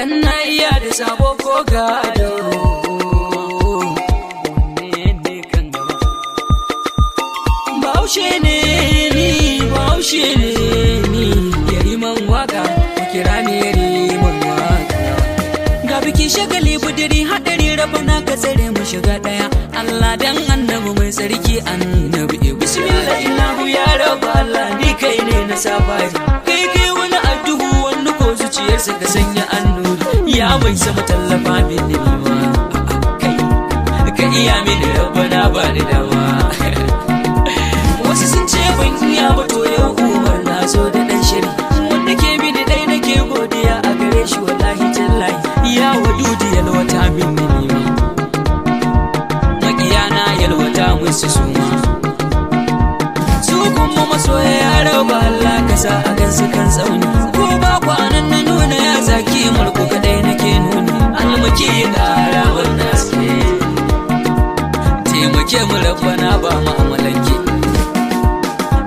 Dan na iya da sabo ko gado. Wanne ne kan gaba? Bahaushe ne ni, Bahaushe ne ni, Yariman waka, ku kira ni Yariman waka. Ga biki, shagali, budiri, hadari, rabana ka tsare mu shiga daya. Allah dan Annabi mai tsarki, Annabi. Bismillah, ilahu ya raba Allah, ni kai ne na safari. Kai kai wani addu'u, wani ko zuciyarsa ka sanya annuri. Ya mai sama, tallafa mini nima. Kai ka iya mini, rabbana, ba ni dama. Wasu sun ce ban iya ba, to yau Umar na zo da dan shiri wanda ke mini dai nake godiya a gare shi, wallahi tallahi. Ya wadudi, yalwata mini nima, makiyana yalwata musu suma, su kuma masoya, ya raba Allah, ka sa a gansu kan tsauni. Ko ba kwanan na nuna ya zaki mulku kadai nake nuni almaki ƙara wannan haske. Taimake mu rabbana, ba mu amalanke.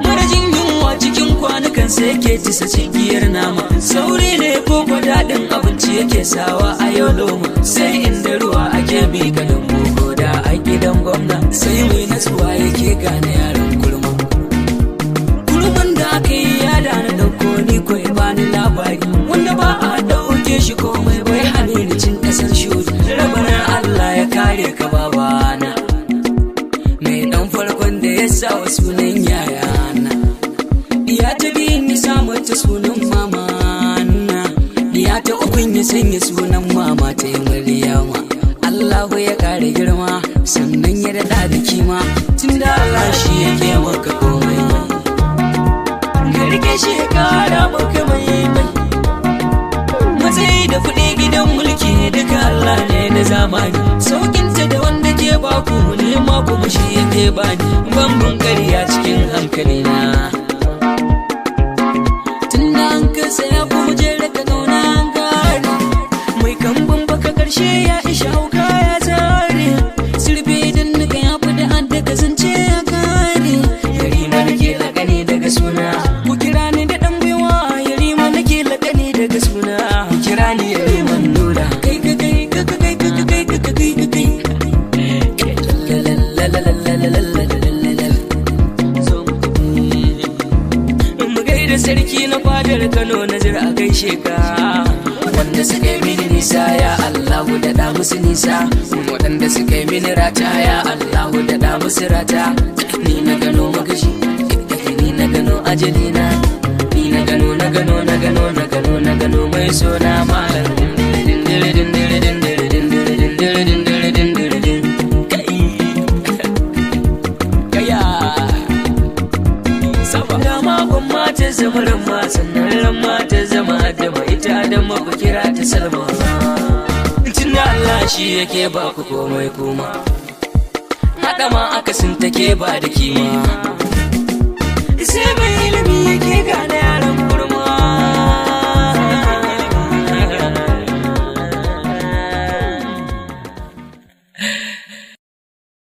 Marajin yunwa cikin kwanukan sai yake tisa cikiyar nama. Sauri ne ko ko daɗin abinci yake sawa a yau loma? Sai inda ruwa ake miƙa lambu, ko da a gidan gwamna, sai mai natsuwa yake gane yaran kurma. Kurman da aka yi ya da na ɗauko ni ko ya bani labari, wanda ba a ɗauke shi komai bai hane ni cin ƙasar shuri. Rabana Allah ya kare ka, babana mai ɗan farkon da ya sa wa sunan yayana. Ya ta biyun ya sa mata sunan mamana. Ya ta ukun ya sanya sunan mama ta yi Maryama. Allahu ya kare girma, sannan ya daɗa da kima, tunda Allah shi yake maka komai, ka rike shi ya kara maka mai mai matsayi da kuɗi, gidan mulki, duka Allah ne na zamani. Saukinta da wanda ke baku nema kuma shi yake bani, bambun ƙarya cikin hankalina. Tunda an ka saya kuma jere ka zauna, an gane mai kambun baka karshe ya isha hauka ya zare sirbe idan nika ya fi da an daga zance ya kare. Yarima nake lakani daga suna, ku kira ni da dan baiwa. Yarima nake lakani daga suna, ku kira ni Yariman Nura. Kai ka kai ka kai ka kai ka kai ka kai. La la la la la la la la la la. Zo mu tafi mu gaida sarki na fadar Kano, Nazir, a gaishe ka. Wanda suka yi mini nisa, ya Allahu daɗa musu nisa. Waɗanda suka yi mini rata, ya Allahu daɗa musu rata. Ni na gano magashi, ni na gano ajalina, ni na gano, na gano, na gano, na gano, na gano mai sona malam. Dindiri dindiri dindiri dindiri dindiri dindiri dindiri din. Kai kaya saba dama, gwamma ta zama ramma, sannan ramma ta zama Adama, ita Adama ku kira ta Salma. Tunda Allah shi yake ba ku komai, kuma haɗa ma akasin take ba da kima, sai mai ilimi yake gane.